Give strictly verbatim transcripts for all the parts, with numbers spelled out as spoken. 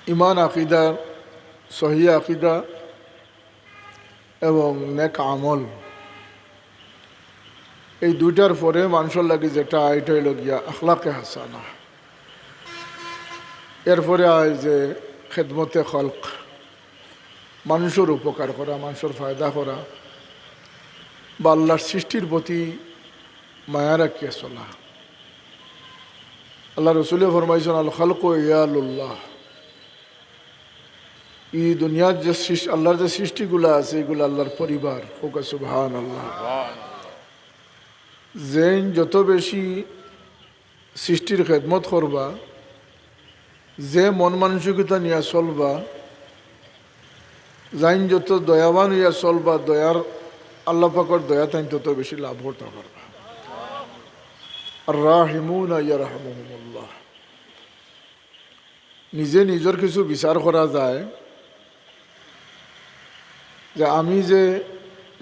ইমান আকিদা, সহি আকিদা এবং নেক আমল, এই দুইটার পরে মানষর লাগি যেটা, এটা অইলো গিয়া আখলাকে হাসানা। এরপরে আয় যে খেদমতে খলক, মানষর উপকার করা, মানষর ফায়দা করা, বা আল্লাহর সৃষ্টির প্রতি মায়া রাখিয়া চলা। আল্লাহ রসুলে ফরমাইছইন, "আল খালকু ইয়ালুল্লাহ।" এই দুনিয়ার যে সৃষ্টি, আল্লাহর যে সৃষ্টিগুলা আছে, এগুলা আল্লাহর পরিবার। কউক্কা সুবহানাল্লাহ। যেইন যত বেশি সৃষ্টির খেদমত করবা, যে মন মানসিকতা নিয়া চলবা, যেইন যত দয়াবান অইয়া চলবা, দয়ার, আল্লাহ পাকর দয়া তাইন তত বেশি লাভ করতা পারবা। আর রাহিমুনা ইয়ারহামুহুমুল্লাহ। নিজে নিজর কিছু বিচার করা যায় যে আমি যে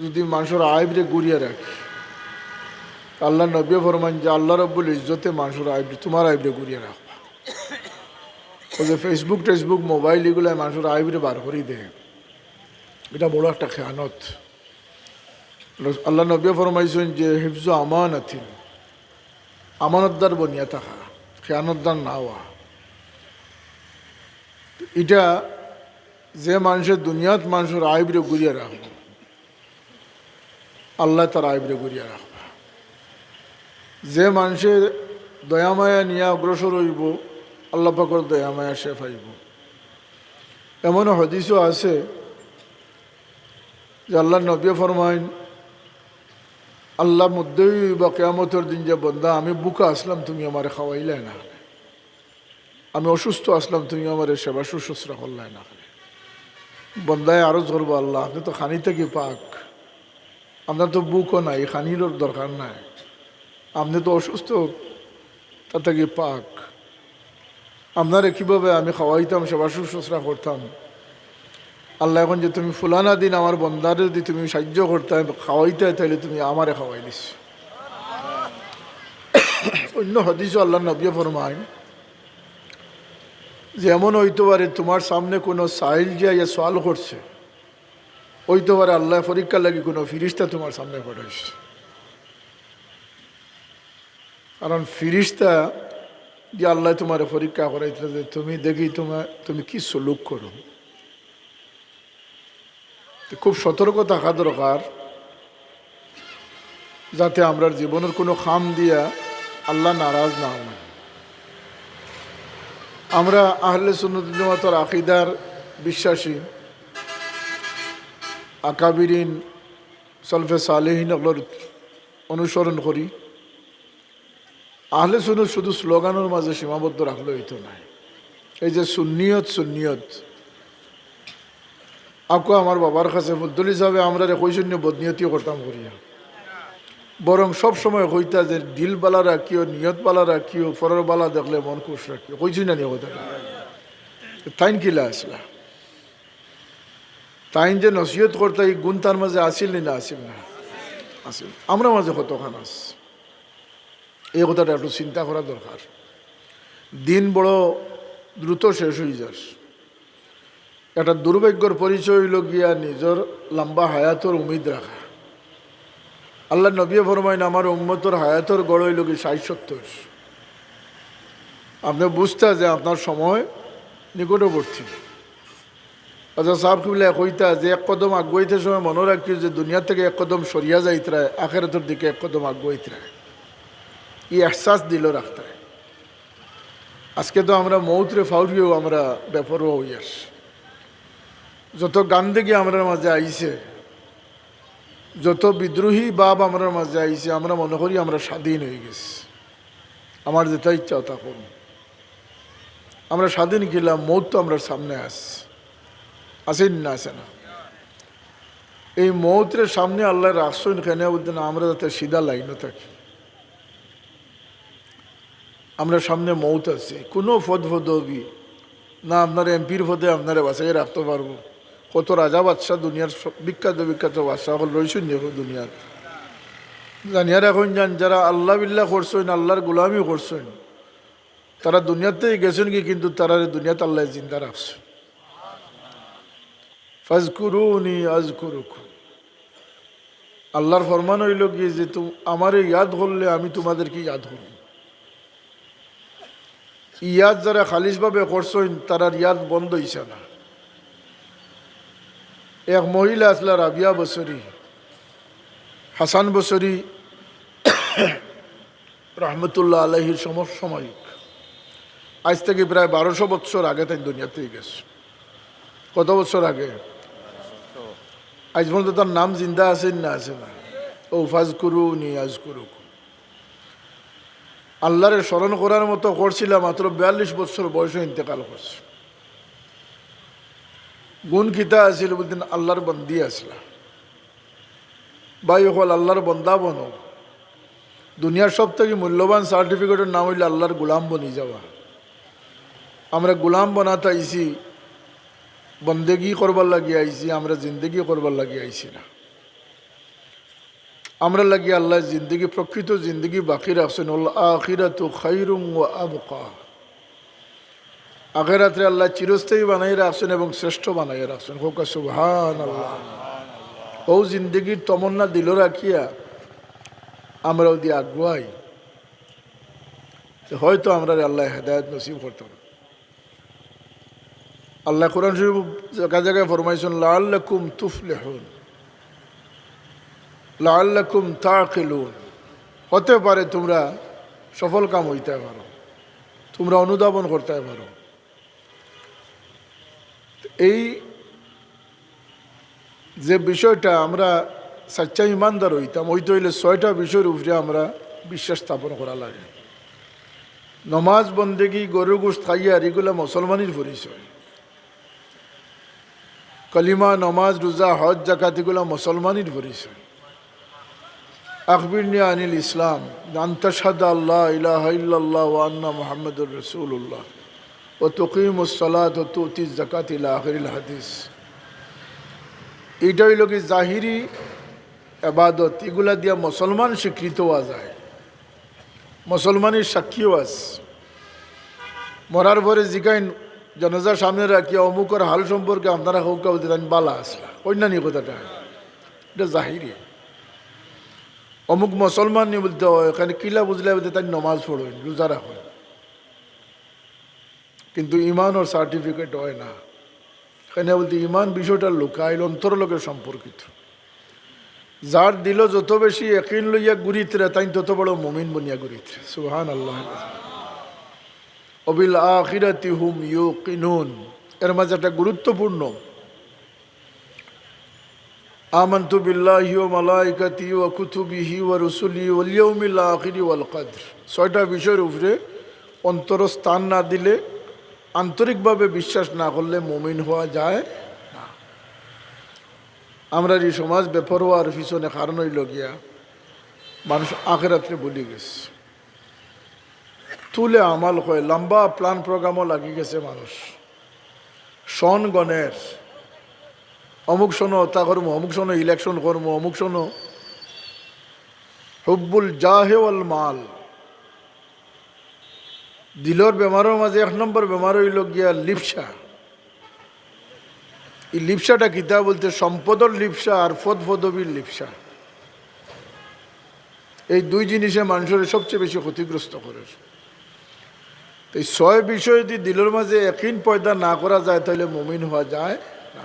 যদি মানষর আইবরে গুরিয়া রাখি, আল্লাহর নবীয়ে ফরমাইন যে আল্লাহ রব্বুল ইজ্জতে মানষর আইবরে, তুমার আইবরে গুরিয়া রাখবা। অউ যে Facebook টেসবুক, মোবাইল, ইগুলায় মানষর আইবরে বার করি দেয়, ইটা বড় একটা খেয়ানত। আল্লাহর নবীয়ে ফরমাইছইন যে হিফজু আমানাতিন, আমানতদার বনিয়া থাকা, খেয়ানতদার না অওয়া। ইটা যে মানষে দুনিয়াত মানষর আইবরে গুরিয়া রাখবো, আল্লায় তার আইবরে গুরিয়া রাখবা। যে মানষে দয়ামায়া নিয়া অগ্রসর অইবো, আল্লাহ পাকর দয়ামায়া সে পাইবো। এমন হাদিসও আছে যে আল্লাহর নবীয়ে ফরমাইন, আল্লাহ মধ্যেই বা কিয়ামতর দিন যে, "বন্দা, আমি ভুকা আছলাম, তুমি আমারে খাওয়াইলায় না, আমি অসুস্থ আছলাম, তুমি আমারে সেবা শুশ্রূষা করলায় না।" বন্দায় আরজ করবো, "আল্লাহ, আপনে তো খানি থাকি পাক, আপনার তো ভুকও নাই, খানিরও দরকার নাই, আপনে তো অসুস্থ, তা থাকি পাক, আপনারে কিভাবে আমি খাওয়াইতাম, সেবা শুশ্রূষা করতাম? আল্লাহ, এখন যে তুমি ফুলানা দিন আমার বন্দারে যদি তুমি সাহায্য করতায়, খাওয়াইতায়, তাইলে তুমি আমারে খাওয়াই দিছো।" অন্য হাদিসও আল্লাহর নবীয়ে ফরমাইন যে এমন অইতো পারে তুমার সামনে কুনু সাইল যে আইয়া সওয়াল করছে, অইতো পারে আল্লায় পরীক্ষার লাগি কুনু ফিরিস্তা তুমার সামনে পাঠাইছে। কারণ ফিরিস্তা দিয়া আল্লায় তুমারে পরীক্ষা করাইতরা যে তুমি দেখি তুমার, তুমি কি সুলুক করো। তো খুব সতর্ক থাকা দরকার, যাতে আমরার জীবনর কুনু কাম দিয়া আল্লাহ নারাজ না অইন। আমরা আহলে সুন্নত জামাতর আকিদার বিশ্বাসী, আকাবিরিন, সলফে সালেহিন অকলর অনুসরণ করি। আহলে সুন্নত শুধু স্লোগানর মাঝে সীমাবদ্ধ রাখলে অইতো নায়। এই যে সুন্নিয়ত, সুন্নিয়ত, আকু আমার বাবার কাছে ফুলতলি সাহেবে আমরারে কইছইন নি বদনিয়তি করতাম করিয়া, বরং সব সময় কইতা যে দিল বালা রাখিও, নিয়ত বালা রাখিও, পরর বালা দেখলে মন খুশ রাখিও। কইছইন না নি কথাটা? তাইন কিলা আছলা? তাইন যে নসিহত করতা, ই গুণ তার মাঝে আছিল নি না আছিল না? আছিল। আমরার মাঝে কতখান আছে? এই কথাটা একটু চিন্তা করা দরকার। দিন বড় দ্রুত শেষ অইযার। একটা দুর্ভাগ্যর পরিচয় অইলো গিয়া নিজর লম্বা হায়াতর উমিদ রাখা। আল্লাহর নবীয়ে ফরমাইন, "আমার উম্মতর হায়াতর গড় অইলো গি ষাইট সত্তইর।" আপনে বুঝতা যে আপনার সময় নিকটবর্তী। আচ্ছা, সাব কিবলায় কইতা যে এক কদম আগুয়াইতে সময় মনো রাখিও যে দুনিয়া থাকি এক কদম সরিয়া যাইতরায়, আখেরাতর দিকে এক কদম আগুয়াইতরায়। ই এহসাস দিলো রাখতায়। আজকে তো আমরা মউতরে ফাউরিয়াও আমরা বেপরোয়া অইয়ার। যত গান্দেগি আমরার মাঝে আইছে, যত বিদ্রোহী ভাব আমরার মাঝে আইছে, আমরা মনো করি আমরা স্বাধীন অইগেছি, আমার যেটা ইচ্ছা অতা করমু। আমরা স্বাধীন কিলা? মউত তো আমরার সামনে আছে, আছে নি না? আছে না? এই মউতরে সামনে আল্লায় রাখছইন কেনে বুঝছইন না, আমরা যাতে সিধা লাইনো থাকি। আমরার সামনে মউত আছে, কুনু পদ পদবি না আপনার এমপির পদে আপনারে বাঁচাইয়া রাখতো পারবো। কত রাজা বাদশা, দুনিয়ার সব বিখ্যাত বিখ্যাত বাদশা অকল রইছইন নি দুনিয়ার। জানিয়া রাখইন যান, যারা আল্লাহ বিল্লাহ করছইন, আল্লাহর গোলামি করছইন, তারা দুনিয়াতেই গেছইন গি, কিন্তু তারারে দুনিয়াত আল্লায় জিন্দা রাখছে। ফাজকুরুনি আজকুরুকুম। আল্লাহর ফরমান অইলো গি যে, তু-, আমারে ইয়াদ করলে আমি তোমাদেরকে ইয়াদ করব। ইয়াদ যারা খালিসভাবে করছইন, তারার ইয়াদ বন্ধ অইছে না। এক মহিলা আছলা রাবিয়া বসরি, হাসান বসরি রহমতুল্লাহ আলাইহির সমসাময়িক। আইজ থাকি প্রায় বারোশো বৎসর আগে তাইন দুনিয়াত গেছইন। কত বৎসর আগে? আইজ পর্যন্ত তার নাম জিন্দা আছে না আছে না? ও ফাজকুরুনি আজকুরুকুম। আল্লাহরে স্মরণ করার মতো করছিলা, মাত্র বিয়াল্লিশ বৎসর বয়সে ইন্তেকাল করছে। গুণ কিতা আছিল বুলতেন? আল্লাহর বন্দি আছলা। ভাই অকল, আল্লাহর বন্দা বনো। দুনিয়ার সব থাকি মূল্যবান সার্টিফিকেটর নাম অইলো আল্লাহর গোলাম বনি যাওয়া। আমরা গোলাম বনাত আইছি, বন্দেগি করবার লাগি আইছি, আমরা জিন্দেগি করবার লাগি আইছি না। আমরার লাগি আল্লায় জিন্দেগি, প্রকৃত জিন্দেগি বাকি রাখছইন। ওয়াল আখিরাতু খাইরুম ওয়া আবকা। আখেরাতরে আল্লায় চিরস্থায়ী বানাই রাখছইন এবং শ্রেষ্ঠ বানাই রাখছইন। কউক্কা সুবহানাল্লাহ। অউ জিন্দেগির তমন্না দিলো রাখিয়া আমরা যুদি আগুয়াই, তে হয়তো আমরারে আল্লায় হেদায়েত নসিব করতা। আল্লায় কোরআন শরীফ জাগায় জাগায় ফরমাইছইন, "লাআল্লাকুম তুফলিহুন, লাআল্লাকুম তাকিলুন।" হতে পারে তুমরা সফলকাম অইতায় পারো, তুমরা অনুধাবন করতায় পারো। এই যে বিষয়টা আমরা সাচ্চা ইমানদার অইতাম, অইতে অইলে ছয়টা বিষয়র উপরে আমরা বিশ্বাস স্থাপন করা লাগে। নমাজ, বন্দেগি, গরুর গোশত খাইয়ার, ইগুলা মুসলমানির পরিচয়। কলিমা, নমাজ, রোজা, হজ, জাকাত, ইগুলা মুসলমানির পরিচয়। আখবিরনি আনিল ইসলাম, আন তাশহাদা আল্লা ইলাহা ইল্লাল্লাহ ওয়া আন্না মুহাম্মাদুর রাসূলুল্লাহ ওয়া তুকিমুস সালাত ওয়া তুতিজ যাকাত ইলা আখিরিল হাদিস। ইটা অইলো গি জাহিরি এবাদত, ইগুলা দিয়া মুসলমান স্বীকৃত অওয়া যায়, মুসলমানির সাক্ষীও আছে। মরার পরে জিগাইন, জানাজা সামনে রাখিয়া, "অমুকর হাল সম্পর্কে আপনারা কউক্কা?" বুলতে, "তাইন বালা আছলা।" কইন না নি কথাটা? ইটা জাহিরি। অমুক মুসলমান নি বুলতে অয়, এখানে কিলা বুঝলে বুলতে, "তাইন নমাজ পড়ইন, রোজা রাখইন।" কিন্তু ইমানর সার্টিফিকেট অয় না। এখানে বুলতে ইমান বিষয়টা লুকাইল, অন্তরর লগে সম্পর্কিত। যার দিলো যত বেশি একিন লইয়া ঘুরিতরা, তাইন তত বড় মুমিন বনিয়া ঘুরিতরা। সুবহানাল্লাহ। ওয়াবিল আখিরাতি হুম ইউকিনুন। এর মাঝে একটা গুরুত্বপূর্ণ, আমানতু বিল্লাহি ওয়া মালাইকাতিহি ওয়া কুতুবিহি ওয়া রুসুলিহি ওয়াল ইয়াউমিল আখিরি ওয়াল কদর। ছয়টা বিষয়র উপরে অন্তর স্থান না দিলে, আন্তরিকভাবে বিশ্বাস না করলে মুমিন হওয়া যায় না। আমরার ই সমাজ বেপরোয়ার পিছনে কারণ অইলো গিয়া মানুষ আখেরাতরে ভুলি গেছে। তুলে আমাল কয়, লম্বা প্ল্যান প্রোগ্রামও লাগি গেছে মানুষ। সন গণের, অমুক সনো অতা করমু, অমুক সনো ইলেকশন করমু, অমুক সনো। হুব্বুল জাহে ওয়াল মাল। দিলর বেমারর মাঝে এক নম্বর বেমার অইলো গিয়া লিপ্সা। ই লিপ্সাটা কিতা বুলতে, সম্পদর লিপ্সা আর পদ পদবীর লিপ্সা। এই দুই জিনিসে মানুষরে সবচেয়ে বেশি ক্ষতিগ্রস্ত করের। তো এই ছয় বিষয় যুদি দিলর মাঝে একিন পয়দা না করা যায়, তাইলে মুমিন হওয়া যায় না।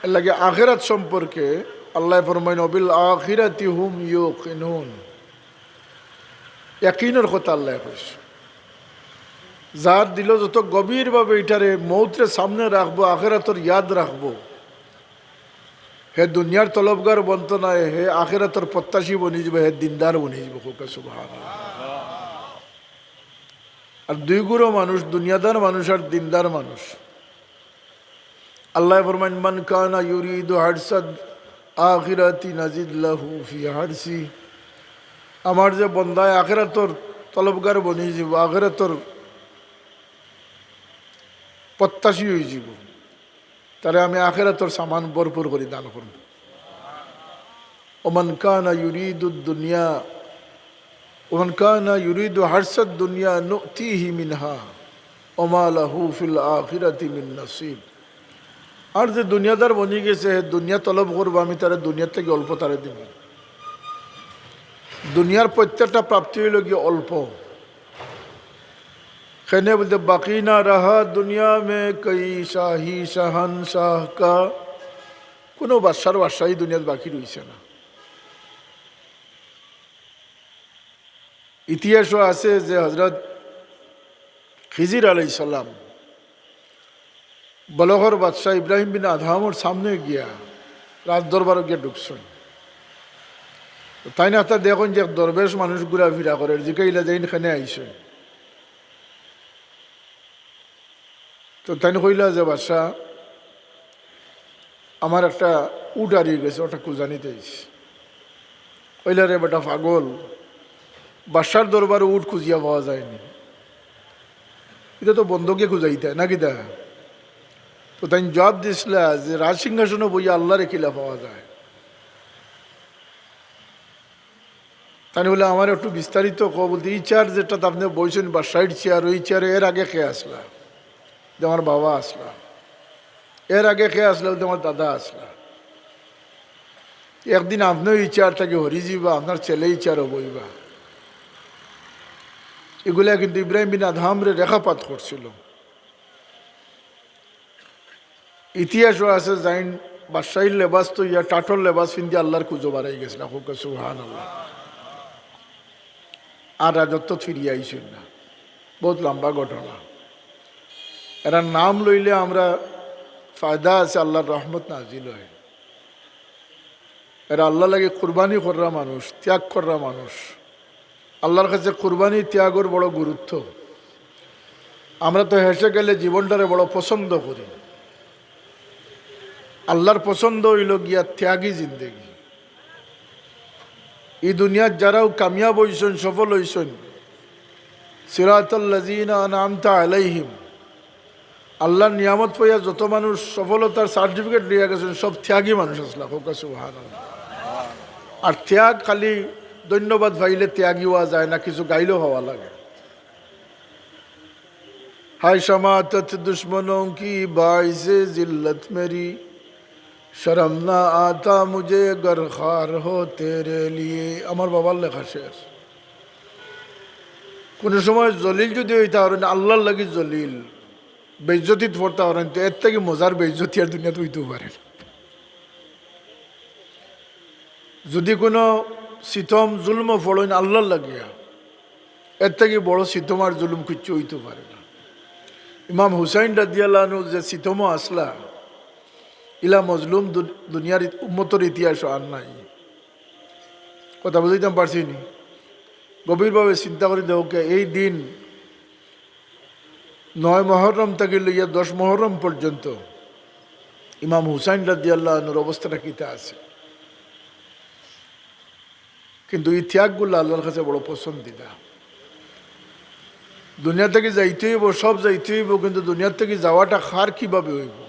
এর লাগি আখেরাত সম্পর্কে আল্লায় ফরমাইন, "ওয়াবিল আখিরাতি হুম ইউকিনুন।" একিনর কথা আল্লায় কইছে। যার দিলো যত গভীরভাবে ইটারে মউতরে সামনে রাখবো, আখেরাতর ইয়াদ রাখবো, হে দুনিয়ার তলবগার বনতো নায়, হে আখেরাতর প্রত্যাশী বনি যিবো, হে দিনদার বনি যিবো। কউক্কা সুবহানাল্লাহ। আর দুই গুরু মানুষ, দুনিয়াদার মানুষ আর দিনদার মানুষ। আল্লায় ফরমাইন, "মান কানা ইউরিদু হারসাল আখিরাতি নাজিদ লাহু ফি হারসি।" আমার যে বন্দায় আখেরাতর তলবগার বনি যিবো, আখেরাতর প্রত্যাশী অই যিবো, তারে আমি আখেরাতর সামান ভরপুর করি দান করমু। ওমান কানা ইউরিদুদ দুনিয়া ومن كان يريد حرث الدنيا نؤته منها وما له في الآخرة من نصيب। আর যে দুনিয়াদার বনি গেছে, হে দুনিয়া তলব করবো, আমি তারে দুনিয়ার থাকি অল্প তারে দিমু। দুনিয়ার প্রত্যেকটা প্রাপ্তি অইলো গিয়া অল্প। কেনে বুলতে, "বাকি না রাহা দুনিয়া মে কই শাহি শাহানশাহ কা।" কুনু বাদশার বাদশাহি দুনিয়াত বাকি রইছে না। ইতিহাসো আছে যে হযরত খিজির আলাইহিস সালাম বলখর বাদশা ইব্রাহিম বিন আদহামর সামনে গিয়া রাজদরবারো গিয়া ঢুকছইন। তো তাইন একটা দেখইন যে এক দরবেশ মানুষ ঘুরাফিরা করের, জিকাইলা যে, "ইন কেনে আইছইন?" তো তাইন কইলা যে, "বাদশা, আমার একটা উট হারিয়ে গেছে, ওটা খুঁজানিত আইছি।" কইলা, "রে বেটা পাগল, বাদশার দরবারো উট খুঁজিয়া পাওয়া যায়নি, ইটা তো বন্দকে খুঁজাইতা না কিতা?" তো তাইন জবাব দিছলা যে, "রাজসিংহাসনো বইয়া আল্লারে কিলা পাওয়া যায়?" তাইন বলে, "আমার একটু বিস্তারিত কও।" বলতে, "ই চেয়ার যেটাত আপনে বইছইন, বাদশাইর চেয়ার, ওই চেয়ারে এর আগে কে আছলা?" যে, "আমার বাবা আছলা।" "এর আগে কে আছলা?" বলতে, "আমার দাদা আছলা।" "একদিন আপনেও ই চেয়ার থাকি হরি যিবা, আপনার ছেলে ই চেয়ারো বইবা।" ইগুলা কিন্তু ইব্রাহিম বিন আদহামরে রেখাপাত করছিল। ইতিহাসো আছে, যাইন বাদশাইর লেবাস থইয়া টাটর লেবাস ফিন্দি আল্লার খুঁজো বারাই গেছলা। কউক্কা সুবহানাল্লাহ। আর রাজত্বত ফিরিয়া আইছইন না। বউত লম্বা ঘটনা। এরার নাম লইলে আমরা ফায়দা আছে, আল্লার রহমত নাজিল অয়। এরা আল্লার লাগি কুরবানি কররা মানুষ, ত্যাগ কররা মানুষ। আল্লার কাছে কুরবানি ত্যাগর বড় গুরুত্ব। আমরা তো হেসে গেলে জীবনটারে বড় পছন্দ করি। আল্লার পছন্দ অইলো গিয়া ত্যাগী জিন্দেগি। ই দুনিয়াত যারাও কামিয়াব অইছইন, সফল অইছইন, সিরাতাল্লাযিনা আনআমতা আলাইহিম, আল্লার নিয়ামত পাইয়া যত মানুষ সফলতার certificate লইয়া গেছইন, সব ত্যাগী মানুষ আছলা। কউক্কা সুবহানাল্লাহ। আর ত্যাগ খালি ধন্যবাদ পাইলে ত্যাগী অওয়া যায় না, কিছু গাইলও অওয়া লাগে। হায় শামাতত দুশমনোঁ কি বাইসে জিল্লত মেরি, শরম না আতা মুঝে গর খার হো তেরে লিয়ে। আমার বাবার লেখা শেষ। কুনু সময় জলিল যুদি অইতা পারইন, আল্লার লাগি জলিল, বেইজ্জতিত পড়তা পারইন, তো এর থাকি মজার বেইজ্জতি আর দুনিয়াত অইতেও পারে না। যুদি কুনু সিতম, জুলমো পড়ইন আল্লার লাগিয়া, এর থাকি বড় সিতম আর জুলুম কিচ্ছু অইতেও পারে না। ইমাম হুসাইন রাদিয়াল্লাহু আনহু যে সিতমো আছলা, ইলা মজলুম দু-, দুনিয়ার ইত-, উম্মতর ইতিহাসো আর নাই। কথা বুঝাইতাম পারছি নি? গভীরভাবে চিন্তা করি দেখউক্কা, এই দিন নয় মহরম থাকি লইয়া দশ মহরম পর্যন্ত ইমাম হুসাইন রাদিয়াল্লাহু আনহুর অবস্থাটা কিতা আছে। কিন্তু ই ত্যাগগুলা আল্লার কাছে বড় পছন্দিদা। দুনিয়া থাকি যাইতে অইবো, সব যাইতে অইবো, কিন্তু দুনিয়া থাকি যাওয়াটা কার কিভাবে অইবো?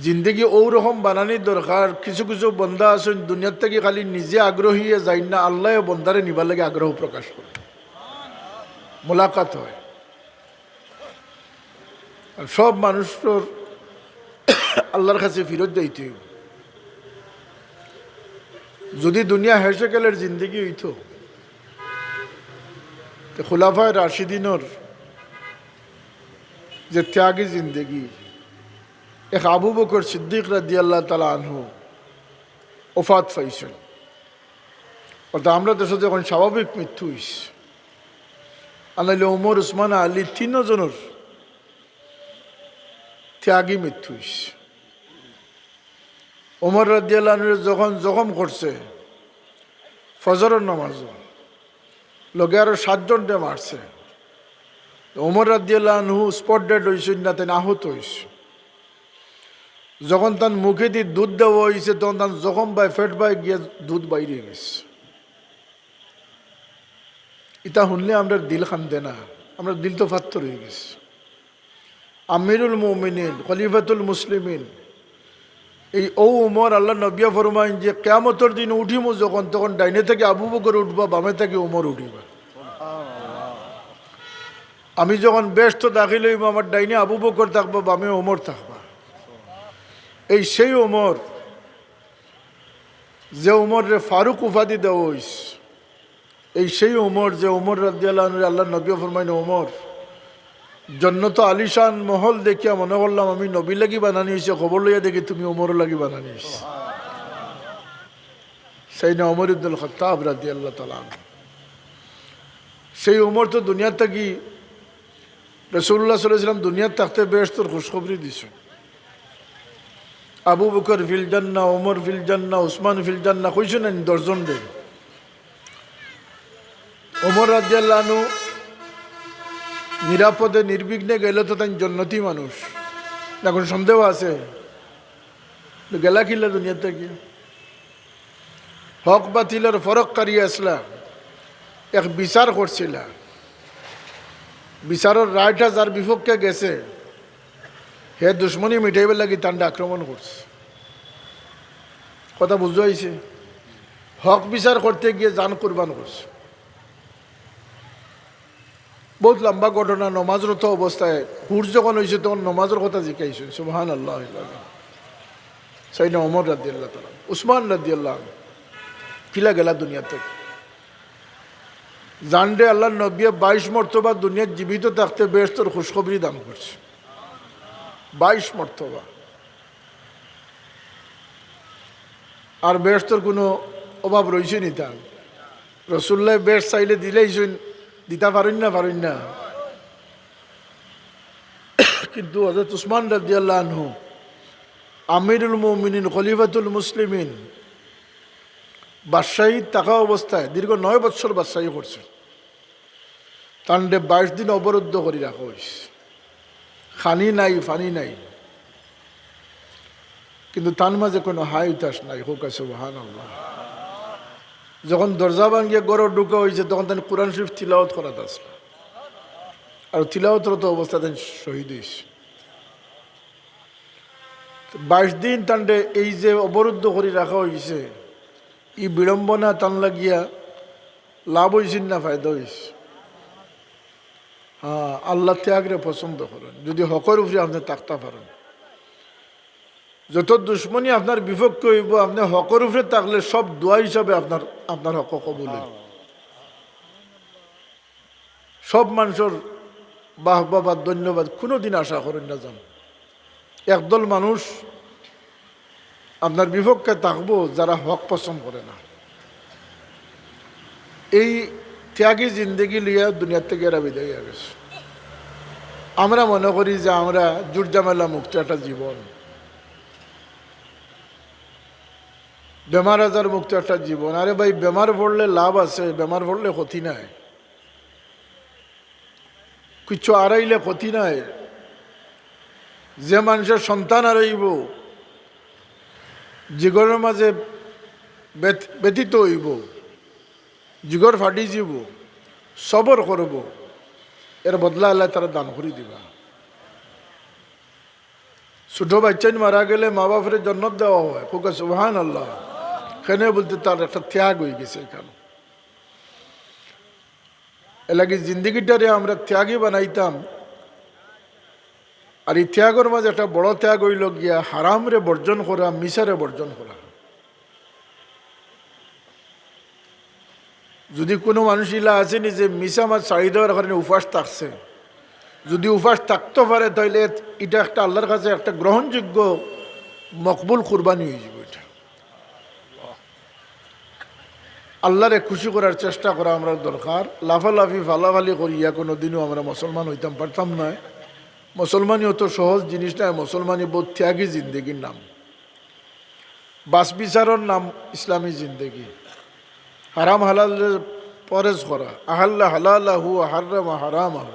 জিন্দেগি অউ রকম বানানির দরকার। কিছু কিছু বন্দা আছইন দুনিয়ার থাকি খালি নিজে আগ্রহী অইয়া যাইন না, আল্লায়ও বন্দারে নিবার লাগি আগ্রহ প্রকাশ করে, মোলাকাত হয়। আর সব মানুষর আল্লার কাছে ফিরত যাইতে অইবো। যুদি দুনিয়া হেসে গেলের জিন্দেগি অইতো, তে খুলাফায়ে রাশিদিনর যে ত্যাগী জিন্দেগি, এক আবু বকর সিদ্দিক রাদিয়াল্লাহু তাআলা আনহু ওফাত পাইছইন। অর্থাৎ আমরা দেশো যখন স্বাভাবিক মৃত্যু অইছে, আর নাইলে ওমর, উসমান, আলী তিনজনর ত্যাগী মৃত্যু অইছে। ওমর রাদিয়াল্লাহু আনহুরে যখন জখম করছে ফজরর নামাজো, লগে আরো সাতজনরে মারছে। ওমর রাদিয়াল্লাহু আনহু spot dead অইছইন না, তাইন আহত অইছইন। যখন তান মুখেদি দুধ দেওয়া অইছে, তখন তান জখম বায়, পেট বায় গিয়া দুধ বাইর অইগেছে। ইতা হুনলে আমরার দিল কান্দে না, আমরার দিল তো ফাত্তর অইগেছে। আমিরুল মুমিনিন, খলিফাতুল মুসলিমিন, এই অউ উমর, আল্লার নবিয়ে ফরমাইন যে, "কিয়ামতর দিন উঠিমু যখন, তখন ডাইনে থাকি আবু বকর উঠবা, বামে থাকি উমর উঠিবা। আমি যখন বেহেস্তো দাখিল অইমু, আমার ডাইনে আবু বকর থাকবা, বামে উমর থাকবা।" এই সেই উমর, যে উমররে ফারুক উপাধি দেওয়া অইছে। এই সেই উমর, যে উমর রাদিয়াল্লাহু আনহুরে আল্লার নবিয়ে ফরমাইন, "উমর, জন্নতো আলিশান মহল দেখিয়া মনে করলাম আমি নবীর লাগি বানানি অইছে, খবর লইয়া দেখি তুমি উমরর লাগি বানানি অইছে।" সাইয়েদনা উমর ইবনুল খাত্তাব রাদিয়াল্লাহু তাআলা আনহু। সেই উমর তো দুনিয়া থাকি, রাসূলুল্লাহ সাল্লাল্লাহু আলাইহি ওয়াসাল্লাম দুনিয়াত থাকতে বেহেস্তর খুশখবরি দিছইন। আবু বকর ফিল জান্নাহ, উমর ফিল জান্নাহ, উসমান ফিল জান্নাহ, কইছইন না নি দশজনরে? উমর রাদিয়াল্লাহু আনহু নিরাপদে নির্বিঘ্নে গেলে তো তাইন জন্নতি মানুষ, না কুনু সন্দেহ আছে? তো গেলা কিলা দুনিয়া থাকি? হক বাতিলর ফরক করি আছলা, এক বিচার করছিলা, বিচারর রায়টা যার বিপক্ষে গেছে, হে দুশমনি মিটাইবার লাগি তানরে আক্রমণ করছে। কথা বুঝা অইছে? হক বিচার করতে গিয়া জান কুরবান করছে। বউত লম্বা ঘটনা। নমাজরত অবস্থায় হুশ যখন অইছে, তখন নমাজর কথা জিকাইছইন। সুবহানাল্লাহ। সাইয়েদনা উমর রাদিয়াল্লাহু তাআলা, উসমান রাদিয়াল্লাহু আনহু, কিলা গেলা দুনিয়া থাকি? জানরে আল্লার নবিয়ে বাইশ মর্তবা দুনিয়াত জীবিত থাকতে বেহেস্তর খুশখবরি দান করছে। বাইশ মর্তবা। আর বেহেস্তর কুনু অভাব রইছে নি তান? রাসূলুল্লায় বেহেস্ত চাইলে দিলাইছইন, দিতা পারইন না, পারইন না। কিন্তু হযরত উসমান রাদিয়াল্লাহু আনহু, আমিরুল মুমিনিন, খলিফাতুল মুসলিমিন, বাদশাহী থাকা অবস্থায় দীর্ঘ নয় বৎসর বাদশাহী করছে। তানরে বাইশ দিন অবরুদ্ধ করি রাখা অইছে। খানি নাই, পানি নাই, কিন্তু তান মাঝে কুনু হায় হুতাশ নাই। কউক্কা সুবহানাল্লাহ। যখন দরজা ভাঙ্গিয়া ঘরো ঢুকা অইছে, তখন তান কুরআন শরীফ তিলাওয়াত করাত আছলা, আর তিলাওয়াতরত অবস্থায় তান শহীদ অইছে। বাইশ দিন তানরে এই যে অবরুদ্ধ করি রাখা অইছে, ই বিড়ম্বনা তান লাগিয়া লাভ অইছে না ফায়দা অইছে? হ্যাঁ, আল্লাহ ত্যাগরে পছন্দ করইন। যুদি হকর উপরে আপনে থাকতা পারইন, যত দুশমনি আপনার বিপক্ষে অইবো, আপনে হকর উপরে থাকলে সব দোয়া হিসাবে আপনার, আপনার হক কবুল অইবো। সব মানষর বাহবা বা ধন্যবাদ কুনুদিন আশা করইন না যান। একদল মানুষ আপনার বিপক্ষে থাকবো, যারা হক পছন্দ করে না। এই ত্যাগী জিন্দেগি লইয়া দুনিয়া থাকি এরা বিদায় অইয়া গেছে। আমরা মনে করি যে আমরা জুট ঝামেলা মুক্ত একটা জীবন, বেমার আজার মুক্ত একটা জীবন। আরে ভাই, বেমার পড়লে লাভ আছে, বেমার পড়লে ক্ষতি নাই। কিচ্ছু হারাইলে ক্ষতি নাই। যে মানষর সন্তান হারাইবো, জিগরর মাঝে ব্যথ-, ব্যথিত অইবো, জিগর ফাটি যিবো, সবর করবো, এর বদলা আল্লায় তারে দান করি দিবা। ছোট বাইচ্চাইন মারা গেলে মা বাপরে জন্নত দেওয়া অয়, কউক্কা সুবহানাল্লাহ। কেনে বুলতে তার একটা ত্যাগ অইগেছে এখানো। এরলাগি জিন্দেগিটারে আমরা ত্যাগী বানাইতাম। আর ই ত্যাগর মাঝে একটা বড় ত্যাগ অইলো গিয়া হারামরে বর্জন করা, মিছারে বর্জন করা। যুদি কুনু মানুষ ইলা আছে নি যে মিছা মাত ছাড়ি দেওয়ার কারণে উপাস থাকছে, যুদি উপাস থাকতো পারে, তাইলে ইটা একটা আল্লার কাছে একটা গ্রহণযোগ্য মকবুল কুরবানি অইযিবো। ইটা আল্লারে খুশি করার চেষ্টা করা আমরার দরকার। লাফালাফি ফালাফালি করিয়া কুনুদিনও আমরা মুসলমান অইতাম পারতাম নায়। মুসলমানি অত সহজ জিনিস নায়, মুসলমানি বউত ত্যাগী জিন্দেগির নাম। বাছ বিচারর নাম ইসলামী জিন্দেগি। হারাম হালালরে পরেজ করা, আহাল্লা হালালাহু ওয়া হাররামা হারামাহু।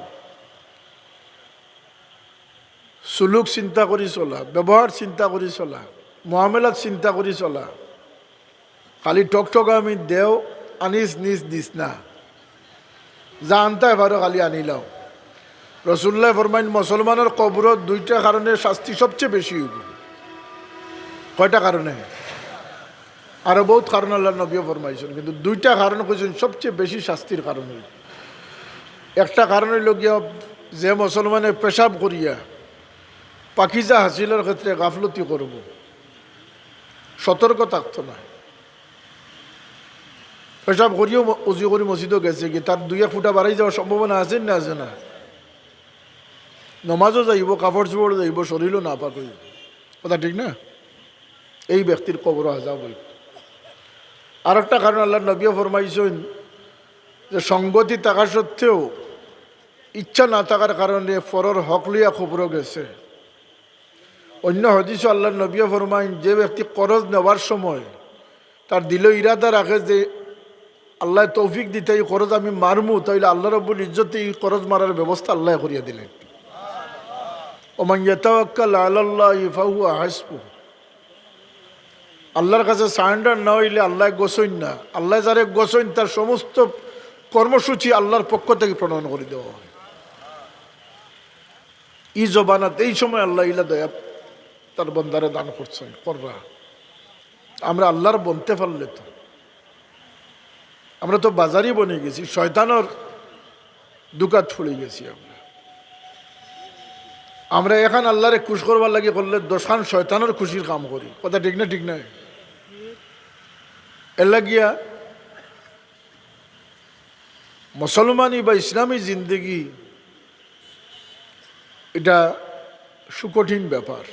সুলুক চিন্তা করি চলা, ব্যবহার চিন্তা করি চলা, মুআমালাত চিন্তা করি চলা। খালি ঠকঠকামি দেও, আনিস নিস দিস না, যা আনতায় পারো খালি আনিলাও। রসুলুল্লায় ফরমাইন, মুসলমানর কবরো দুইটা কারণে শাস্তি সবচেয়ে বেশি অইবো। কয়টা কারণে? আরো বউত কারণ আল্লাহর নবীয়ে ফরমাইছইন, কিন্তু দুইটা কারণ কইছইন সবচেয়ে বেশি শাস্তির কারণ অইল। একটা কারণ অইল গিয়া, যে মুসলমানে পেশাব করিয়া পাকিজা হাসিলর ক্ষেত্রে গাফলতি করব, সতর্ক থাকতো না। পেশাব করিও ম-, উজু করি মসজিদও গেছে গি, তার দুই এক ফুটা বাড়াই যাওয়ার সম্ভাবনা আছে না, আছে না? নমাজও যাইব, কাপড় চোপড় যাইব, শরীরও নাপাক অইব। কথা ঠিক না? এই ব্যক্তির কবর আজাব অইব। আর একটা কারণ আল্লাহর নবীয়ে ফরমাইছইন যে সঙ্গতি থাকা সত্ত্বেও ইচ্ছা না থাকার কারণে পরর হক লইয়া কবরও গেছে। অন্য হাদিসও আল্লাহর নবীয়ে ফরমাইন, যে ব্যক্তি করজ নেওয়ার সময় তার দিলো ইরাদা রাখে যে আল্লায় তৌফিক দিতা ই করজ আমি মারমু, তাইলে আল্লাহ রাব্বুল ইজ্জতে ই করজ মারার ব্যবস্থা আল্লায় করিয়া দিলা। ওমান ইয়াতাওয়াক্কাল আলাল্লাহি ফাহুয়া হাসবুহ। আল্লাহর কাছে সারেন্ডার না অইলে আল্লায় গছইন না। আল্লায় যারে গছইন তার সমস্ত কর্মসূচি আল্লাহর পক্ষ থাকি প্রণয়ন করি দেওয়া অয়। ই জমানাত এই সময় আল্লায় ইলা দয়া তার বন্দারে দান করছইন, কররা। আমরা আল্লাহর বনতে পারলে তো, আমরা তো বাজারি বনি গেছি, শয়তানর দুকাত পড়ি গেছি আমরা। আমরা এখান আল্লাহরে খুশ করবার লাগি করলে দশখান শয়তানর খুশির কাম করি। কথা ঠিক না? ঠিক নায়? এর লাগিয়া মুসলমানি বা ইসলামী জিন্দেগি এটা সুকঠিন ব্যাপার।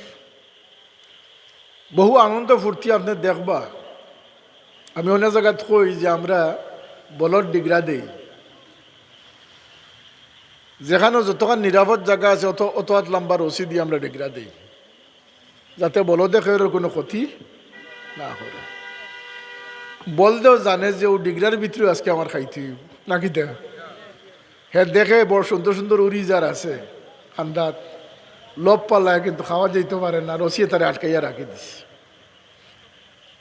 বহু আনন্দ ফুর্তি আপনে দেখবা। আমি অনেক জাগাত কই যে আমরা বলদ ডিগরা দেই, যেখানো যতখান নিরাপদ জাগা আছে অত, অত আত লাম্বা রশি দি আমরা ডিগরা দেই, যাতে বলদে কেউর কুনু ক্ষতি না করে। বলদেও জানে যে অউ ডিগরার ভিতরেও আজকে আমার খাইতে অইব, নাকি দে? হে দেখে বড় সুন্দর সুন্দর উড়ি যার আছে কান্দাত, লোভ পালায় কিন্তু খাওয়া যাইতো পারে না, রশিয়ে তারে আটকাইয়া রাখি দিছে।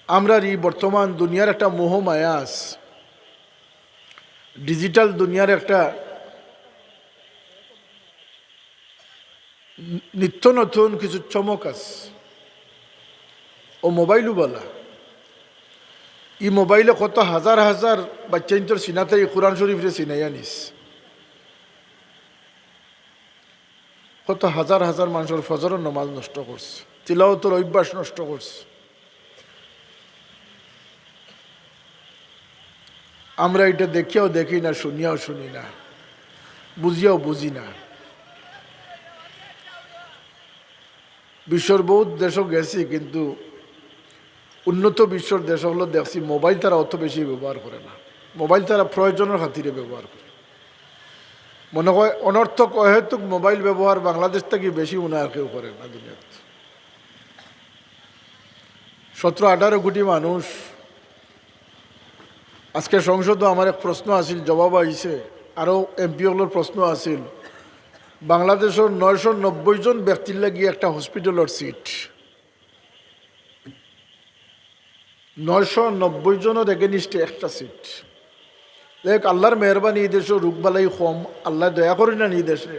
আমরার ই বর্তমান দুনিয়ার একটা মোহ মায়া আছে, ডিজিটাল দুনিয়ার একটা নিত্য নতুন কিছু চমক আছে। অউ মোবাইলও বালা, ই মোবাইলে কত হাজার হাজার বাইচ্চাইন্তর সিনাতে ই কোরআন শরীফরে সিনাইয়া নিছে। কত হাজার হাজার মানষর ফজরর নমাজ নষ্ট করছে, তিলাওতর অভ্যাস নষ্ট করছে। আমরা ইটা দেখিয়াও দেখি না, শুনিয়াও শুনি না, বুঝিয়াও বুঝি না। বিশ্বর বউত দেশও গেছি, কিন্তু উন্নত বিশ্বর দেশ অকলো দেখছি মোবাইল তারা অত বেশি ব্যবহার করে না, মোবাইল তারা প্রয়োজনর খাতিরে ব্যবহার করে। মনে অয় অনর্থক অহেতুক মোবাইল ব্যবহার বাংলাদেশ থাকি বেশি মনে অয় আর কেউ করে না দুনিয়াত। সতেরো আঠারো কোটি মানুষ। আজকে সংসদও আমার এক প্রশ্ন আছিল, জবাব আইছে, আরও এমপি অকলর প্রশ্ন আছিল। বাংলাদেশর নয়শো নব্বই জন ব্যক্তির লাগি একটা হসপিটালর সিট, নয়শো নব্বই জনর এগেনিস্টে একটা সিট। দেখ, আল্লাহর মেহেরবানি, ই দেশো রোগ বালাই কম, আল্লায় দয়া করইন না নি দেশে।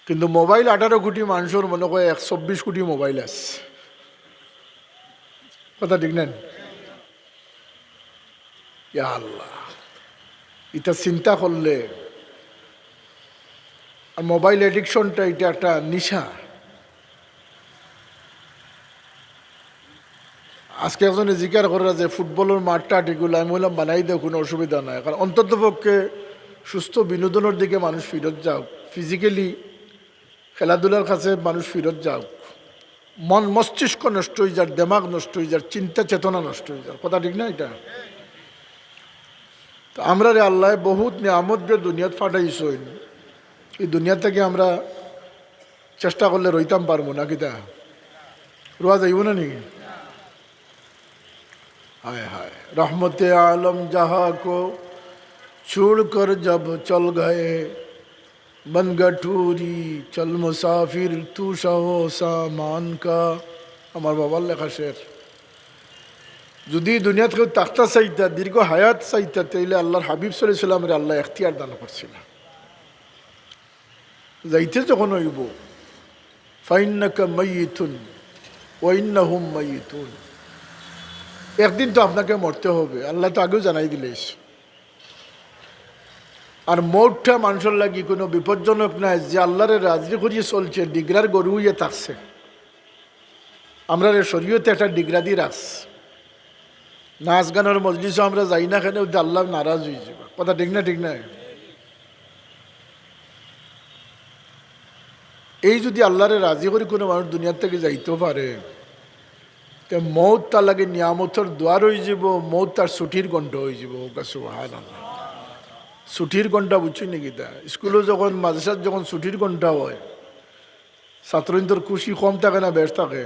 কিন্তু মোবাইল আঠারো কোটি মানষর মনে অয় এক চব্বিশ কোটি মোবাইল আছে। কথা ঠিক না নি? ইয়া আল্লাহ, ইটা চিন্তা করলে, আর মোবাইল অ্যাডিকশনটা ইটা একটা নিশা। আজকে একজনে জিকার করে যে ফুটবলর মাঠ টাঠ ইগুলা, আমি কইলাম বানাই দেও, কুনু অসুবিধা নাই, কারণ অন্তত পক্ষে সুস্থ বিনোদনর দিকে মানুষ ফিরত যাউক, ফিজিক্যালি খেলাধুলার কাছে মানুষ ফিরত যাউক। মন মস্তিষ্ক নষ্ট অই যার, দেমাগ নষ্ট অই যার, চিন্তা চেতনা নষ্ট অই যার। কথা ঠিক না ইটা? তো আমরারে আল্লায় বউত নিয়ামত দিয়া দুনিয়াত পাঠাইছইন, ই দুনিয়া থাকি আমরা চেষ্টা করলে রইতাম পারমু না কিতা? রওয়া যাইব না নি? হায় হায়, রহমতে আলম জাহা কো ছোড় কর জব চল গয়ে, বন গঠুরি চল মুসাফির তু শাহ সামান কা। আমার বাবার লেখা শের। যদি দুনিয়াত কেউ থাকতা চাইতা, দীর্ঘ হায়াত চাইতা, তাইলে আল্লাহর হাবিব সাল্লাল্লাহু আলাইহি ওয়াসাল্লামরে আল্লায় এখতিয়ার দান করছিলা। যাইতে যখন অইবো, ফাইন্নাকা মাইয়িতুন ওয়া ইন্নাহুম মাইয়িতুন, একদিন তো আপনাকে মরতে হবে, আল্লায় তো আগেউ জানাই দিলাইছে। আর মউতটা মানষর লাগি কুনু বিপজ্জনক নায়, যে আল্লারে রাজি করিয়া চলছে, ডিগরার গরু অইয়া থাকছে। আমরারে শরিয়তে একটা ডিগরা দি রাখছে। নাচ গানর মজলিসো আমরা যাই না কেনে, অউ আল্লা নারাজ অইযিবা। কথা ঠিক না, ঠিক নায়? এই যুদি আল্লারে রাজি করি কুনু মানুষ দুনিয়ার থাকি যাইতো পারে, তে মউত তার লাগি নিয়ামতর দুয়ার অইযিবো, মউত তার ছুটির ঘন্টা অইযিবো। সুবহানাল্লাহ। ছুটির ঘন্টা বুঝছইন নি কিতা? স্কুলো যখন, মাদ্রাসাত যখন ছুটির ঘন্টা অয়, ছাত্রইন্তর খুশি কম থাকে না বেশ থাকে?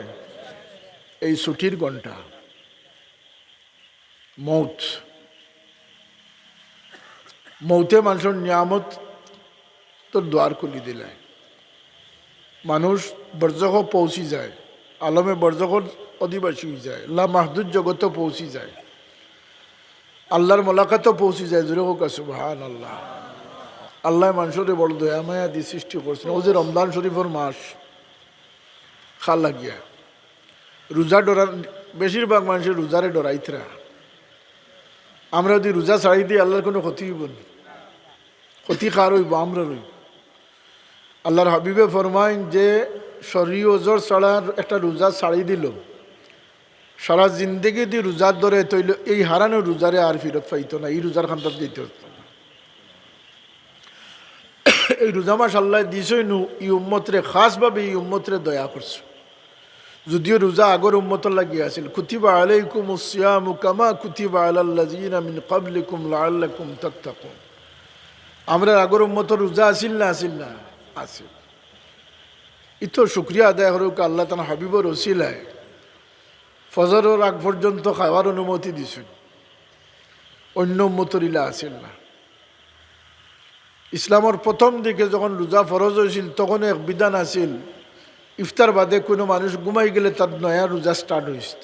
এই ছুটির ঘন্টা। মউত, মউতে মানষর নিয়ামতর দুয়ার খুলি দিলায়। মানুষ বরজখো পৌঁছি যায়, আলমে বরজখর অধিবাসী অইযায়, লামাহদুদ জগতো পৌঁছি যায়, আল্লার মোলাকাতো পৌঁছি যায়। জোরে কউক্কা সুবহানাল্লাহ। আল্লায় মানষরে বড় দয়া মায়া দি সৃষ্টি করছইন। অউ যে রমজান শরিফর মাস, খা লাগিয়া রোজা ডরার, বেশিরভাগ মানষে রোজারে ডরাইতরা। আমরা যুদি রোজা ছাড়ি দেই, আল্লার কুনু ক্ষতি অইবো নি? ক্ষতি কার অইবো? আমরার অইবো। আল্লার হাবিবে ফরমাইন যে শরয়ী ওজর ছাড়া একটা রোজা ছাড়ি দিলো, সারা জিন্দেগি যুদি রোজা ধরে, তাইলে এই হারানো রোজারে আর ফিরত পাইতো না, এই রোজার কান্দাত যাইতো পারতো না। এই রোজা মাস আল্লায় দিছইন নু, ই উম্মতরে, খাসভাবে ই উম্মতরে দয়া করছে। যুদিও রোজা আগর উম্মতর লাগি আছিল, কুতিবা আলাইকুমুস সিয়ামু কামা কুতিবা আলাল্লাযিনা মিন ক্বাবলিকুম লাআল্লাকুম তাত্তাকুন। আমরার আগর উম্মতর রোজা আছিল না, আছিল না? আছিল। ইতো শুকরিয়া আদায় করউক্কা, আল্লায় তান হাবিবর উছিলায় ফজরর আগ পর্যন্ত খাওয়ার অনুমতি দিছইন, অইন্য উম্মতর ইলা আছিল না। ইসলামর প্রথম দিকে যখন রোজা ফরজ অইছিল, তখন এক বিধান আছিল, ইফতার বাদে কুনু মানুষ ঘুমাই গেলে তার নয়া রোজা start অইছিল।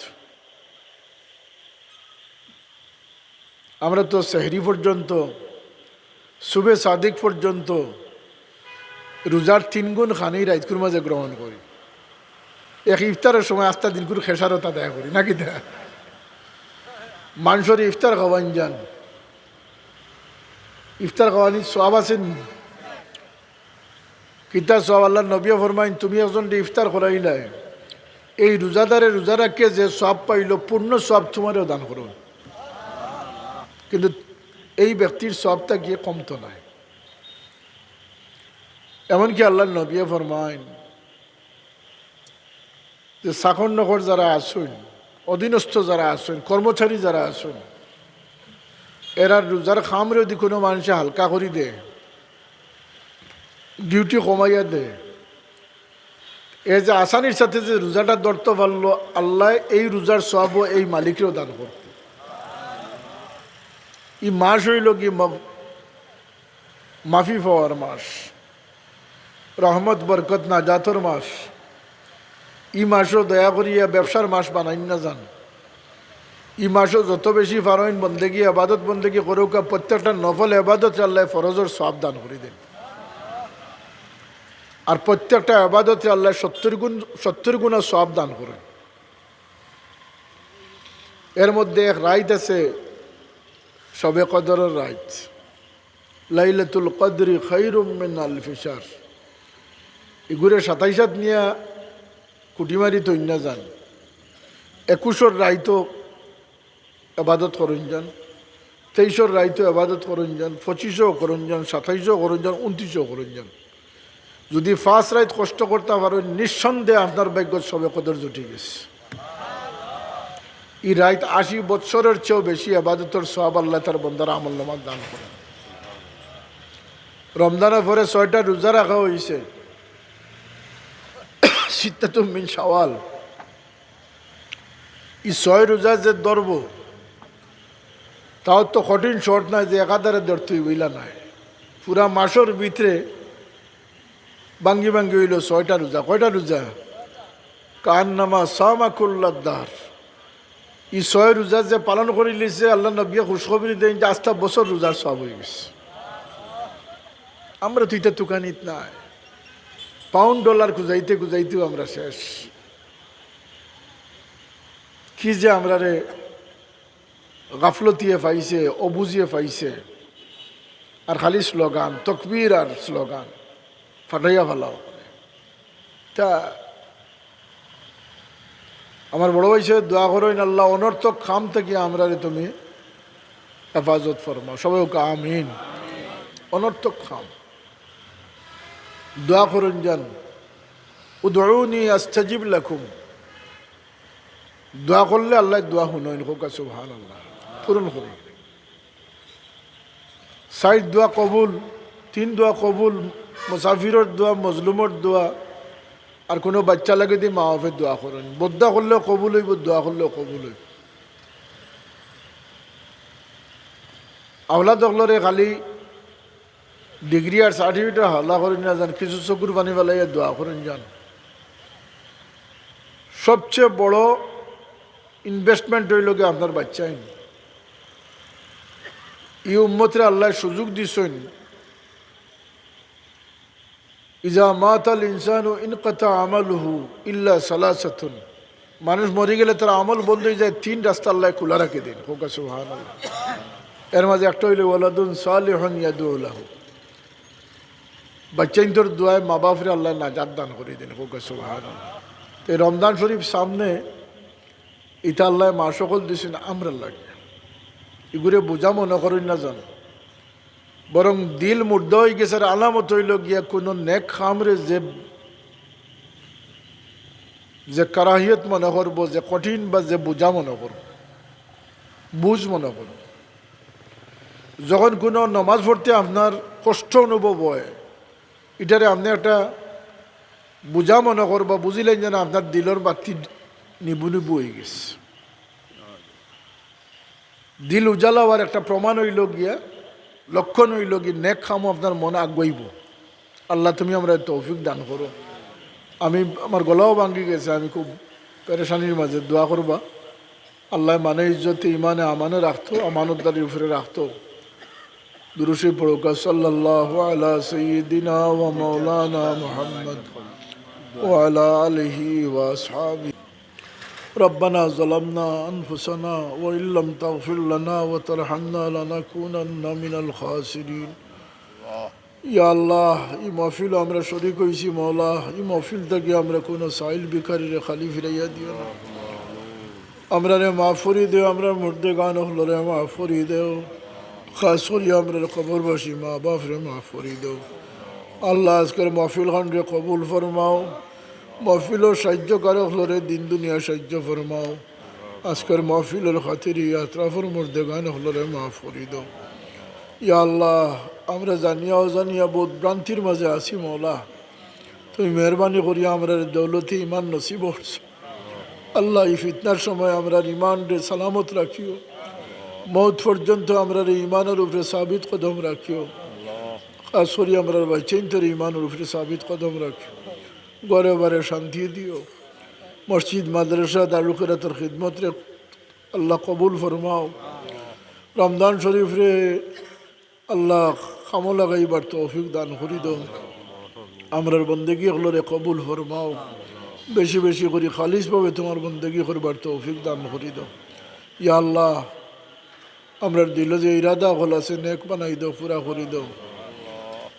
আমরা তো সেহরি পর্যন্ত, সুবে সাদিক পর্যন্ত রোজার তিন গুণ খানি রাইতকুর মাঝে গ্রহণ করি। এক ইফতারর সময় আস্তা দিনকুর খেসারত আদায় করি, না কিতা? মানষরে ইফতার খাওয়াইন যান, ইফতার খাওয়ানিত সওয়াব আছে নি? কিতা সওয়াব? আল্লার নবীয়ে ফরমাইন, তুমি একজনরে ইফতার করাইলায়, এই রোজাদারে রোজা রাখিয়া যে সওয়াব পাইলো, পূর্ণ সওয়াব তুমারেও দান করো। কিন্তু এই ব্যক্তির সওয়াব থাকি কমতো নায়। এমনকি আল্লার নবীয়ে ফরমাইন যে চাকর নকর যারা আছইন, অধীনস্থ যারা আছইন, কর্মচারী যারা আছইন, এরার রোজার কামরে যুদি কুনু মানষে হালকা করি দে, duty কমাইয়া দে, এ যে আসানির সাথে যে রোজাটা ধরতো পারলো, আল্লায় এই রোজার সওয়াবও এই মালিকরেও দান করতো। ই মাস অইলো গি মা-, মাফি পাওয়ার মাস, রহমত বরকত নাজাতর মাস। ই মাসও দয়া করিয়া ব্যবসার মাস বানাইন না যান। ই মাসও যত বেশি পারইন বন্দেগি, এবাদত বন্দেগি করউক্কা, প্রত্যেকটা নফল এবাদতরে আল্লায় ফরজর সওয়াব দান করি দেইন। আর প্রত্যেকটা এবাদতরে আল্লায় সত্তর গুণ, সত্তর গুণর সওয়াব দান করইন। এর মধ্যে এক রাইত আছে শবে কদরর রাইত, লাইলাতুল কদরি খায়রুম মিন আলফি শাহর। ইগুরে সাতাইশাত নিয়া কুটিমারি তৈন্না যান। একুশর রাইতও এবাদত করইন যান, তেইশর রাইতও এবাদত করইন যান, পঁচিশও করইন যান, সাতাইশও করইন যান, ঊনত্রিশও করইন যান। যুদি পাঁচ রাইত কষ্ট করতা পারইন, নিঃসন্দেহে আপনার ভাগ্যত শবে কদর জুটি গেছে। ই রাইত আশি বৎসরর চেয়েও বেশি এবাদতর সওয়াব আল্লায় তার বন্দার আমলনামাত দান করইন। রমজানর পরে ছয়টা রোজা রাখা অইছে, সিত্তাতুম মিন শাওয়াল। ই ছয় রোজা যে ধরবো, তাও তো কঠিন শর্ত নায় যে একাধারে ধরতে অইবো, ইলা নায়। পুরা মাসর ভিতরে ভাঙ্গি ভাঙ্গি অইলো ছয়টা রোজা। কয়টা রোজা? কান্নামা সামা কুল্লাদ্দার। ই ছয় রোজা যে পালন করিলিছে, আল্লার নবীয়ে খুশখবরি দেইন যে আস্তা বছর রোজার সওয়াব অইগেছে। আমরা তো ইতা তুকানিত নাই। পাউন্ড ডলার খুঁজাইতে খুঁজাইতেও আমরা শেষ। কি যে আমরারে গাফলতিয়ে পাইছে, অবুঝিয়ে পাইছে। আর খালি স্লোগান, তকবীর আর স্লোগান, ফাটাইয়া ফালাও। তা আমার বড় ভাই সাহেব দোয়া করইন, "আল্লাহ, অনর্থক কাম থাকি আমরারে তুমি হেফাজত ফরমাও।" সবাই কউক্কা, "আমিন।" অনর্থক কাম। দোয়া করইন যান, "উদউনি আস্তাজিব লাকুম।" দোয়া করলে আল্লায় দোয়া হুনইন, কউক্কা সুবহানাল্লাহ, পূরণ করইন। চাইর দোয়া কবুল, তিন দোয়া কবুল, মুসাফিরর দোয়া, মজলুমর দোয়া, আর কুনু বাইচ্চা লাগি দি মা বাপে দোয়া করইন। বদ্দোয়া করলেও কবুল অইবো, দোয়া করলেও কবুল অইবো। আওলাদ অকলরে খালি ডিগ্রি আর সার্টিফিকেটর হাওলা করি না যান, কিছু চকুর পানি ফালাইয়া দোয়া করইন যান। সবচেয়ে বড় ইনভেস্টমেন্ট অইলো গিয়া আপনার বাইচ্চাইন। ই উম্মতরে আল্লায় সুযোগ দিছইন, "ইজা মাতাল ইনসানু ইনকাতা আমালুহু ইল্লা সালাসাতুন।" মানুষ মরি গেলে তার আমল বন্ধ অইযায়, তিন রাস্তা আল্লায় খুলা রাখি দেইন। কউক্কা সুবহানাল্লাহ। এর মাঝে একটা অইলো ওয়ালাদুন সালিহুন ইয়াদউ লাহু। বাইচ্চাইন্তর দোয়ায় মা বাপরে আল্লায় নাজাত দান করি দেইন। কউক্কা সুবহানাল্লাহ। তে রমজান শরীফ সামনে, ইটা আল্লায় মাস অকল দিছইন আমরার লাগি। ইগুরে বুঝা মনে করইন না যান, বরং দিল মুর্দা অইগেছে। আর আলামত অইলো গিয়া কুনু নেক কামরে যে, যে কারাহিয়ত মনে করবো, যে কঠিন বা যে বুঝা মনে করবো, বুঝ মনে করবো। যখন কুনু নমাজ পড়তে আপনার কষ্ট অনুভব অয়, ইটারে আপনে একটা বুঝা মনে করবা, বুঝিলাইন যেন আপনার দিলর বাতি নিবু নিবু অইগেছে। দিল উজালা অওয়ার একটা প্রমাণ অইলো গিয়া, লক্ষণ অইলো গিয়া, নেক কামো আপনার মন আগুয়াইবো। আল্লাহ, তুমি আমরারে তৌফিক দান করো। আমি, আমার গলাও ভাঙ্গি গেছে, আমি খুব পেরেশানির মাঝে, দোয়া করবা। আল্লায় মানে ইজ্জতে ইমানে আমানে রাখতো, আমানতদারির উপরে রাখতো। দুরূদ শরীফ পড়ুক্কা, সাল্লাল্লাহু আলা সাইয়্যিদিনা ওয়া মাওলানা মুহাম্মদ ওয়া আলা আলিহি ওয়া আসহাবিহি। ربنا ظلمنا أنفسنا وإن لم تغفر لنا وترحمنا لنكونن من الخاسرين। ইয়া আল্লাহ, ই মাহফিলো আমরা শরিক অইছি মওলা, ই মাহফিল থাকি আমরা কুনু সাইল ভিখারিরে খালি ফিরাইয়া দিও না। আমরারে মাফ করি দেও, আমরার মুর্দেগান অকলরে মাফ করি দেও, খাস করি আমরার কবরবাসী মা বাপরে মাফ করি দেও। আল্লাহ, আজকের মাহফিল খানরে কবুল ফরমাও, মাহফিলর সাহায্যকারী অকলরে দিন দুনিয়া সাহায্য ফরমাও। আজকের মাহফিলর খাতিরে ই আতরাফর মুর্দেগান অকলরে মাফ করি দেও। ইয়া আল্লাহ, আমরা জানিয়া অজানিয়া বউত ভ্রান্তির মাঝে আছি মওলা, তুমি মেহেরবানি করিয়া আমরারে দৌলতে ইমান নসিব করছো। আল্লাহ, ই ফিতনার সময় আমরার ইমানরে সালামত রাখিও, মউত পর্যন্ত আমরারে ইমানর উপরে সাবিত কদম রাখিও। খাস করি আমরার বাইচ্চাইন্তরে ইমানর উপরে সাবিত কদম রাখিও। ঘরে বারে শান্তি দিও। মসজিদ, মাদ্রাসা, দারুল কেরাতর খিদমতরে আল্লাহ কবুল ফরমাও। রমজান শরিফরে আল্লাহ কামো লাগাইবার তৌফিক দান করি দেও। আমরার বন্দেগি অকলরে কবুল ফরমাও। বেশি বেশি করি খালিসভাবে তুমার বন্দেগি করবার তৌফিক দান করি দেও। ইয়া আল্লাহ, আমরার দিলো যে ইরাদা অকল আছে, নেক বানাই দেও, পুরা করি দেও।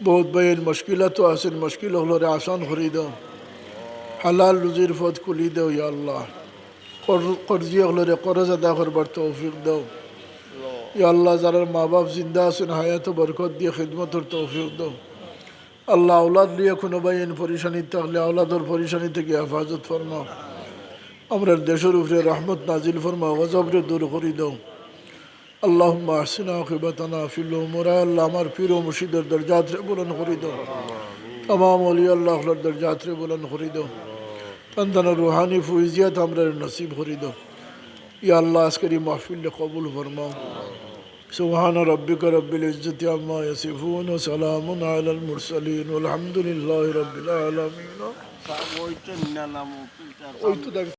বউত ভাইয়াইন মুশকিলাতো আছইন, মুশকিল অকলরে আসান করি দেও। হালাল রুজির পথ খুলি দেও, ইয়া আল্লাহ। কর-, কর্জি অকলরে করজ আদা করবার তৌফিক দেও। ইয়া আল্লাহ, যারার মা বাপ জিন্দা আছইন, হায়াতো বরকত দিয়া খিদমতর তৌফিক দেও। আল্লাহ, আওলাদ লইয়া কুনু ভাইয়াইন পরেশানিত থাকলে আওলাদর পরেশানি থাকি হেফাজত ফরমাও। আমরার দেশর উপরে রহমত নাজিল ফরমাও, গজবরে দূর করি দেও। আল্লাহুম্মা আহসিন আকিবাতানা ফিল উমুর। আয় আল্লাহ, আমার পীর ও মুর্শিদর দরজাতরে বুলন্দ করি দেও। তামাম অলি আল্লাহ অকলর দরজাতরে বুলন্দ করি দেও। তান তান রুহানি ফৈজিয়াত আমরারে নসিব করি দেও। ইয়া আল্লাহ, আজকের ই মাহফিলরে কবুল ফরমাও। سبحان ربك رب العزة عما يصفون وسلام على المرسلين والحمد لله رب العالمين। ওই তো দেখ-